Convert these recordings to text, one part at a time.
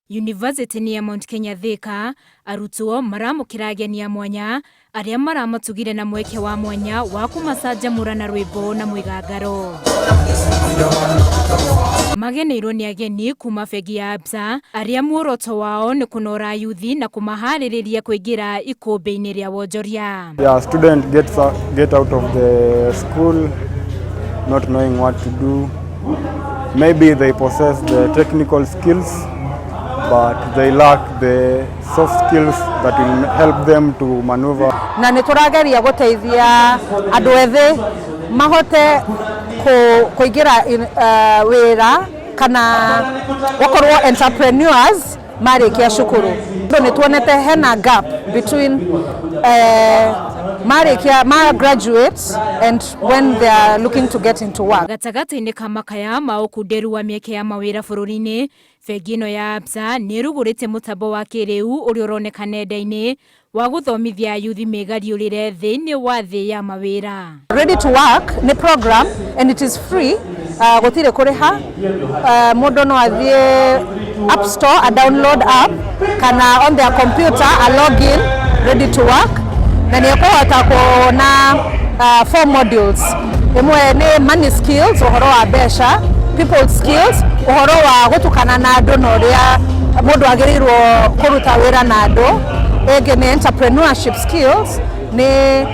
Yunivasĩtĩ-inĩ ya Mount Kenya Thika, arutwo maramũkĩra ageni a mwanya arĩa maramatugire na mweke wa mwanya wa kũmacanjamũra na rwĩmbo na mwĩgangaro. Mageneirwo nĩ ageni kuma bengi ya Absa arĩa muoroto wao nĩ kũnora ayuthi na kũmaharĩrĩria kũingĩra ikũmbĩ-inĩ rĩa wonjoria. Yeah, student get out of the school not knowing what to do. Maybe they possess the technical skills, but they lack the soft skills that will help them to maneuver. Na nĩ tũrageria gũteithia andũ ethĩ mahote kũingĩra wĩra kana gũkorwo entrepreneurs marĩkia cukuru. Nĩ tuonete hena gap between marĩkia ma graduates and when they are looking to get into work. Gatagatĩ-inĩ ka makaya ma ũkunderu wa mĩeke ya mawĩra bũrũri-inĩ, bengi ĩno ya Absa nĩ ĩrugũrĩtie mũtambo wa kĩrĩu ũrĩa ũroneka nenda-inĩ wa gũthomithia ayuthi mĩgariũrĩre thĩinĩ wa thĩ ya mawĩra. Ready to Work nĩ program and it is free, gũtirĩ kũrĩha. Mũndũ no athiĩ App Store a download app kana on their computer a login Ready to Work, na nĩ ekũhota kuona four modules. Ĩmwe nĩ money skills, ũhoro wa mbeca; people skills, ũhoro wa gũtukana na andũ na ũrĩa mũndũ agĩrĩirwo kũruta wĩra na andũ; ĩngĩ nĩ entrepreneurship skills, nĩ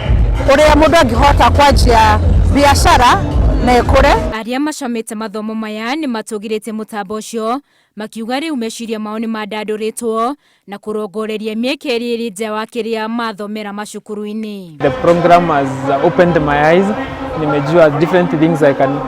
ũrĩa mũndũ angĩhota kwanjia biacara na ĩkũre. Arĩa macamĩte mathomo maya nĩ matũgĩrĩtie mũtambo ũcio, makiuga rĩu meciria mao nĩ mandandũrĩtwo na kũrongoreria mĩeke ĩrĩa ĩrĩ nja wa kĩrĩa mathomera macukuru-inĩ. The program has opened my eyes. Nimejua different things I can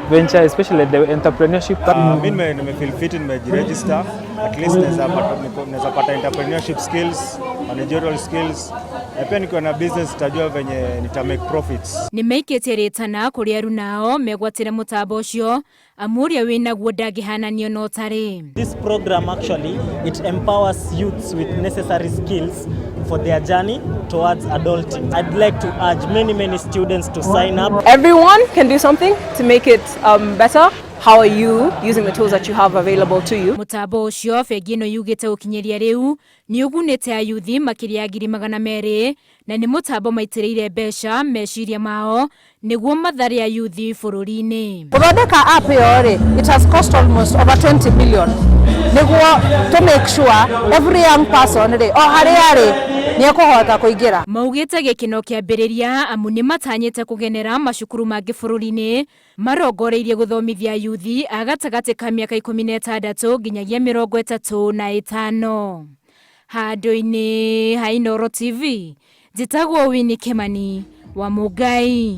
venture, especially the entrepreneurship part. Mi nime feel fit, nimejiregister. At least naweza pata entrepreneurship skills, managerial skills, na pia nikiwa na business nitajua venye nita make profits. Nĩ maikĩtie rĩtana kũrĩ arunao megwatĩre mũtambo ũcio, amu ũrĩa wĩnaguo ndangĩhananio na ũtarĩ. This program, actually, it empowers youths with necessary skills for their journey towards adulting. I'd like to urge many, many students to sign up. Everyone can do something to make it better. How are you using the tools that you have available to you? Mũtambo ũcio, bengi ĩno yugĩte, gũkinyĩria rĩu nĩ ũgunĩte ayuthi makĩria ya 200,000, na nĩ mũtambo maitĩrĩire mbeca meciria mao nĩguo mathare ayuthi bũrũri-inĩ. Gũthondeka app ĩyo rĩ, it has cost almost over 20 million nĩguo to make sure every young person rĩ, o harĩa arĩ, nĩ ekũhota kũingĩra. Maugĩte gĩkĩno kĩambĩrĩria, amu nĩ matanyĩte kũgenera macukuru mangĩ bũrũri-inĩ marongoreirie gũthomithia ayuthi a gatagatĩ ka mĩaka 16 nginyagia 35. Handũ-inĩ ha Inooro TV, njĩtagwo Winnie Kimani wa Mũngai.